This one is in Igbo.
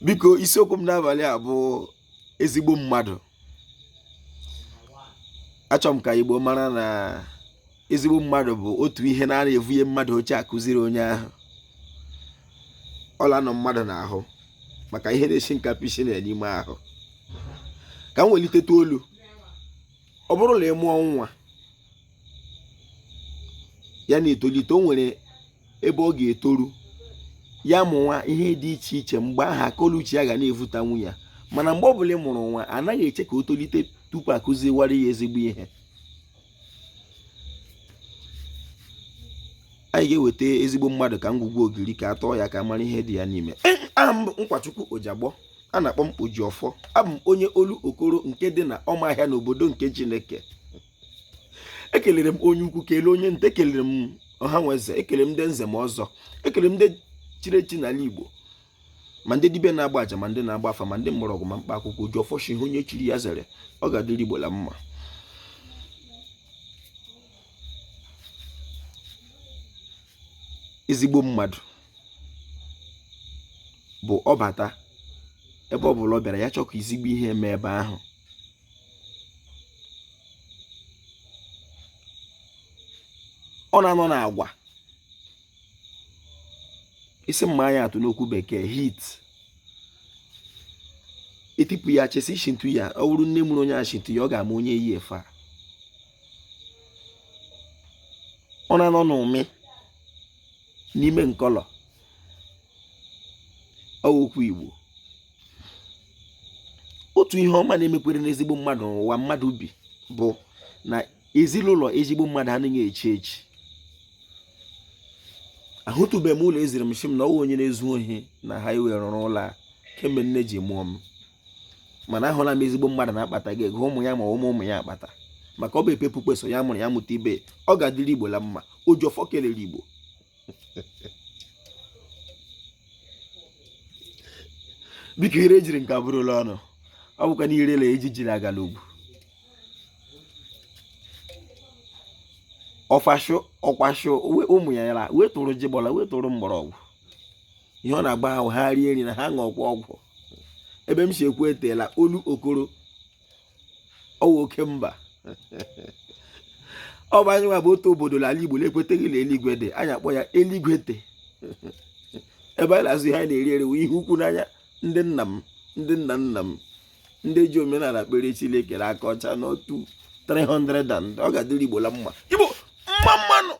Biko, isiokwu m n'abalị a bụ ezigbo mmadụ. Achọrọ m ka Igbo mara na ezigbo mmadụ bụ otu ihe na-ana evunye mmadụ oche akụziri onye ahụ. Ọ la-anọ mmadụ n'ahụ maka ihe na-esi nkapị isi na n'ime ahụ. Ka m welitetụ olu, ọ bụrụ na ị mụọ nwa ya na-etolite, o nwere ebe ọ ga-etoru ya mụwa ihe dị iche iche, mgbe ahụ akọluche ya ga na-evuta nwunye ya. Mana mgbe ọbụla ị mụrụ nwa, anaghị eche ka o tolite tupu akụziwara ya ezigbo ihe. Anyị ga-eweta ezigbo mmadụ ka ngwugwu ogiri ka a tọọ ya ka a mara ihe dị ya n'ime. Aha m bụ Nkwachukwu Ojiagbọ, a na-akpọ m Ojiọfọ. Abụ m onye Olokoro nke dị na Ọmahịa n'obodo nke Chineke. Ekelere m onye ukwu, kelee onye nta, ekelere m ọha nwe eze, ekelere m ndị nze ma ọzọ, ekelere m ndị chiri echi n'ala Igbo, ma ndị dibịa na-agba aja, ma ndị na-agba afa, ma ndị mgbọrọgwụ, ma mkpa akwụkwọ. Ojiọfọ shi ihe onye chiri ya zere, ọ ga-adịrị Igbo la mma. Ezigbo mmadụ bụ ọ bata ebe ọ bụla ọ bịara, ya chọọ ka ezigbo ihe mee ebe ahụ. Ọ na-anọ n'agwa isi mma anya atụ n'okwu bekee heat etipụ ya chesi isi ntu ya. Ọ bụrụ nne mụrụ onye a shi ntu ya, ọ ga-ama onye yi efe a. Ọ na-anọ n'ụmị n'ime nkọlọ okwu Igbo. Otu ihe ọma na-emekwere n'ezigbo mmadụ n'ụwa mmadụ bi bụ na ezinụlọ ezigbo mmadụ anaghị echi echi. Ahụtụbeghị m ụlọ eziri m shi m na ọ wụ onye na-ezu ohi na highway rụrụ ụlọ a kemgbe nne ji mụọ m. Mana ahụla m ezigbo mmadụ na-akpata gị ego, ụmụ ya ma ụmụ ụmụ ya akpata, maka ọ bụ epepukpe so ya mụrụ ya mụta ibe. Ọ ga-adịrị Igbo la mma. Ojiọfọ kelere Igbo. Biko, ire ejiri nke abụrụla ọnụ, ọ bụkwa na irela ejijiri agala ugwu ọfashụ ọkwashụ ụmụ ya ya wetụrụ ji gbọla wetụrụ mgbọrọgwụ. Ihe ọ na-agba ahụ ha rie nri na ha ṅụọkwa ọgwụ. Ebe m si ekwu eteela Olokoro, ọ wụ oke mba. Ọ bụ anyị nwa bụ otu obodo n'ala Igbo na-ekweteghị na eluigwe dị. Anyị akpọ ya eluigwe te. Ebe anyị na-azụ ihe anyị na-eri eri wụ ihe ukwu n'anya ndị nna m, ndị nna nna m, ndị ji omenala kpere Chineke aka ọcha n'otu 300 and ọ ga-adịrị Igbo la mma. Igbo mma mmanụ.